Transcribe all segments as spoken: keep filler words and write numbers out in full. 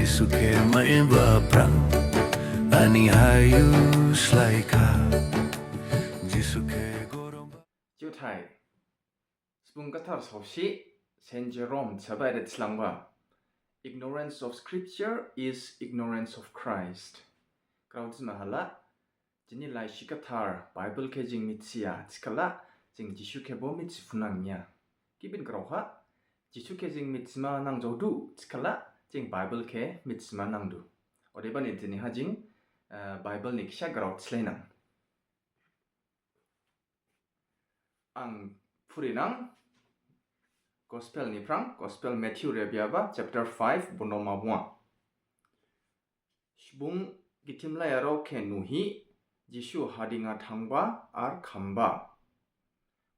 Jisu khe maiba phrang, ani hayu slaikha. Jisu khe gorom. Juthai. Subung gathar saosi, Saint Jerome sabai re thilangba. Ignorance of Scripture is ignorance of Christ. Grao Dima hala, jini laisi gathar Bible khe jing mithiya thikhala, jing Jisu khe bo mithiphunangya. Gibin graoha, Jisu khe jing mithima nangjaodu thikhala, jing Bible khe mithima nangdu. Odebani diniha jing, eh, Bible ni khisa grao thilainang. Ang phurinang Gospel ni phrang, Gospel Matthew rebyaba chapter five, bono mabua. Subung githimlaiyarao khe nuhi, Jisu hadinga thangba ar khamba.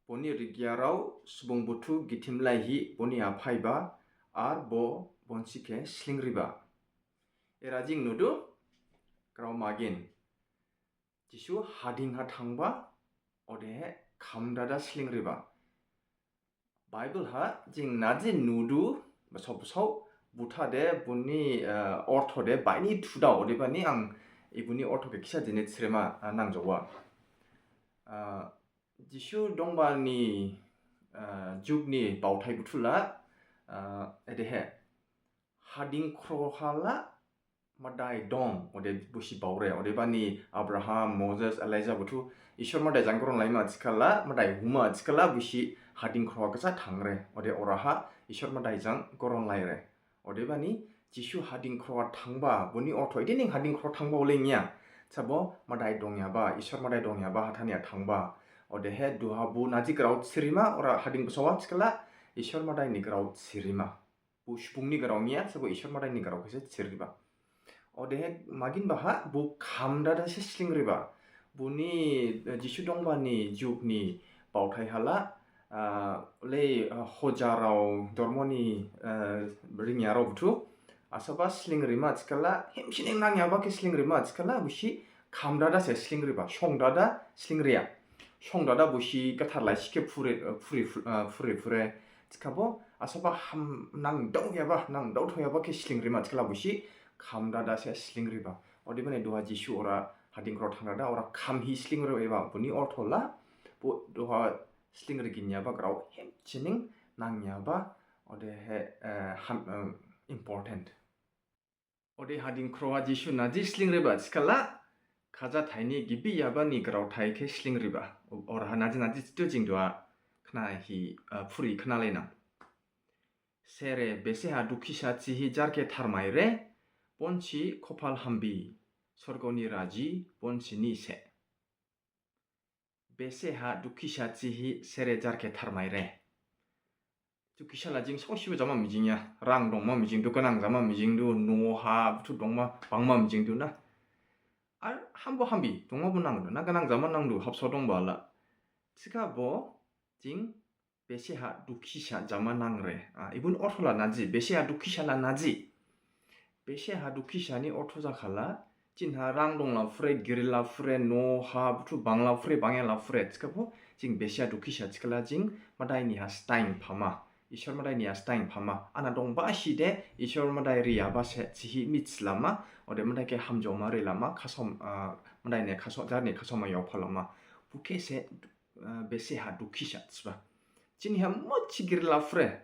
Boni rigyarao subung buthu githimlaihi boni ha phaiba ar bo bonsi khe slingriba. Era jing nudu, grao magin. Jisu hading ha thangba, odehe khamdada slingriba. Bible ha jing naji nudu, basao basao, butha de buni, eh, ortho de baini thudao, odebani ang ibuni ortho khe khisa dini threma, eh, nangjaoba. Eh, Jisu dongbani, eh, jugni baothai buthula, eh, edehe, hading khrohala, Madai dong, ode busi baore, odebani Abraham, Moses, Elijah buthu, Ishwar Madai jang goron laima thikhala, Madai huma thikhala, busi hading khroha gasa thangre, ode oraha Ishwar Madai jang goron laire. Odebani Jisu hading khroha thangba, buni ortho, ede ning hading khroha thangba ole niya. Sabo Madai dongyaba, Ishwar Madai dongyaba, hathaniya thangba. Odehe duha bu naji grao sirima, ora hading busawa thikhala, Ishwar Madai ni grao sirima. Bu subung ni grao niya, sabo Ishwar Madai ni grao khese sirriba. Odehe magin baha bu khamdada se slingriba. Buni, eh, Jisu dongbani jugni baothai hala, ah, le, ah, hojarao dormoni, eh, ringyarao buthu. Asaba slingrima thikhala, hemsining nangyaba khe slingrima thikhala, busi khamdada se slingriba, songdada slingriya. Songdada busi gathar laisi khe phure, eh, phure, phure, eh, phure, phure. Thikhabo, asaba ham nangdaoyaba, nangdaothaoyaba khe slingrima thikhala busi khamdada se slingriba. Odebani duha Jisu ora hading khro thangdada, ora khamhi slingriba, buni ortho la, bu duha slingriginyaba grao hemsining nangyaba, odehe, eh, ham, eh, important. Ode hading khroha Jisu naji slingriba thikhala, khaja thaini gibi yabani grao thai khe slingriba. O-, oraha naji naji thidu jing duha khnahi, ah, phuri khnalainang. Sere beseha dukhisa thihi jar khe tharmaire, bonsi khophal hambi, sorgoni raji, bonsi ni se. Beseha dukhisa thihi sere jar khe tharmaire. Dukhisa la jing saosibo jama mijingya, rang dongma mijingdu, gnang jama mijingdu, noh ha buthu dongma, bangma mijingdu na. Ar hambo hambi, dongma bo nangdu, na gnang jama nangdu, habsao dongba la. Thikhabo, jing beseha dukhisa jama nangre. Ah, ibun ortho la naji, beseha dukhisa la naji. Beseha dukhisa ni ortho jakhala, jinha rang dongla phure, girila phure, noh ha buthu bangla phure, bangyala phure, thikhabo, jing beseha dukhisa thikhala jing, Madai niha staing phama. Ishwar Madai niha staing phama. Ana dongba side, Ishwar Madai riyaba se, thihi mithilama, ode Madai khe hamjaoma rilama, khasom, ah, Madai ne khaso-, jar ni khasaoma yaophalama. Bukhe se, ah, beseha dukhisa thiba. Jiniha mochi girila phure.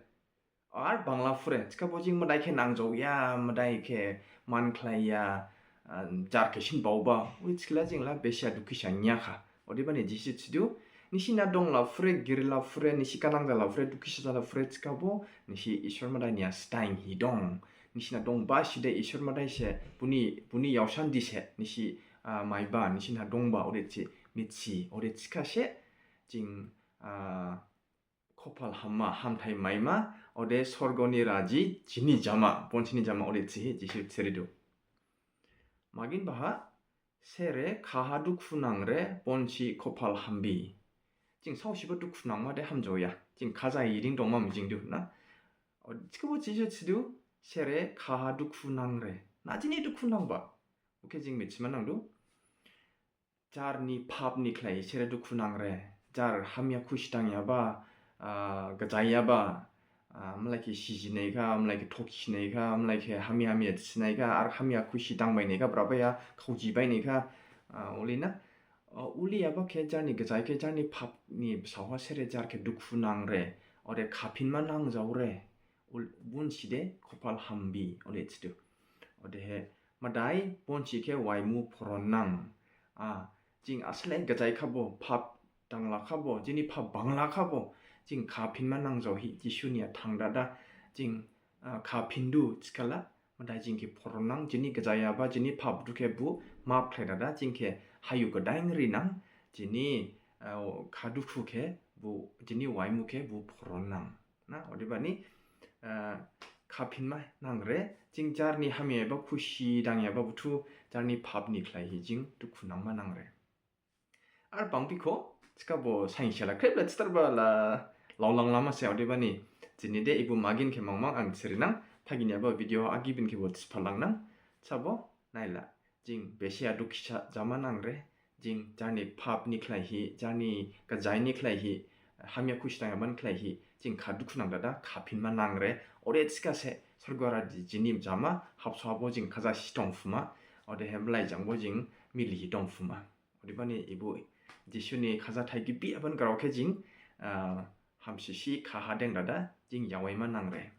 Ar bangla phure, thikhabo jing Madai khe nangjaoya, Madai khe man khlaiya, ah, jar khe sin baoba, ui thikhala jing la beseha dukhisa niyakha. Odebani Jisu thidu, nisi na dongla phure, girila phure, nisi gnang jala phure, dukhisa jala phure, thikhabo, nisi Ishwar Madai niha staing hi dong. Nisi na dongba side Ishwar Madai se, buni, buni yaosandi se, nisi, ah, maiba, nisi na dongba, ode thi, mithi, ode thikhase, jing, ah, khophal hamma, hamthai maima, ode sorgoni raji, jini jama, bonsini jama, ode thihi, Jisu thiridu. Magin baha, sere khaha dukhu nangre, bonsi khophal hambi. Jing saosibo dukhu nangma de hamjaoya. Jing khaja iding dongma mijingdu na. O, thikhabo Jisu thidu, sere khaha dukhu nangre. Najini dukhu nangba. Bukhe jing mithima nangdu. Jarni phap ni khlai sere dukhu nangre, jar hamya khusi dangyaba, ah, gajaiyaba, Mlai khe sijinaikha, mlai khe thokinaikha, mlai khe hamya hamya thinaikha, ar hamya khusi dangbainaikha, brabaya khaojibainaikha, olei na. Oleiyaba khe jarni gajai khe jarni phap ni basao ha sere jar khe dukhu nang re, ode khaphinma nangjao re, bonsi de khophal hambi olei thidu. Odehe Madai bonsi khe waimu phoron nang. A, jing aslai gajai khabo, phap dangla khabo, jini phap bangla khabo, jing khaphinma nangjao hi Jisu niha thang dada, jing khaphin du thikhala, Madai jing khe phoron nang, jini gajayaba, jini phap buthu khe bo maph khlai dada, jing khe hayu gadain ri nang, jini khadukhu khe bo, jini waimu khe bo phoron nang. Na, odebani khaphinma nang re, jing jarni hamyaba khusi dangyaba buthu, jarni phap ni khlai hi jing dukhu nangma nang re. Ar bangbi kho, thikhabo sainsi la khrip la thitharba la laolang la ma se, odebani dini de ebo magin khe mangmang ang thi ri nang, phaginyaba video ha gibin khebo thiphalang nang. Thikhabo naila, jing bese ha dukhisa jama nang re, jing jarni phap ni khlai hi, jarni gajai ni khlai hi, hamya khusi dangyaba ni khlai hi jing khadukhu nang dada khaphinma nang re. Ode thikha se sorgo ha jini jama habsao habo jing khajasi dongphuma, odehe mlai jangbo jing mili hi dongphuma. Odebani ebo Jisu ni khajathai gibi aban grao khe jing hamsisi khah ha deng dada jing yaowaima nang re.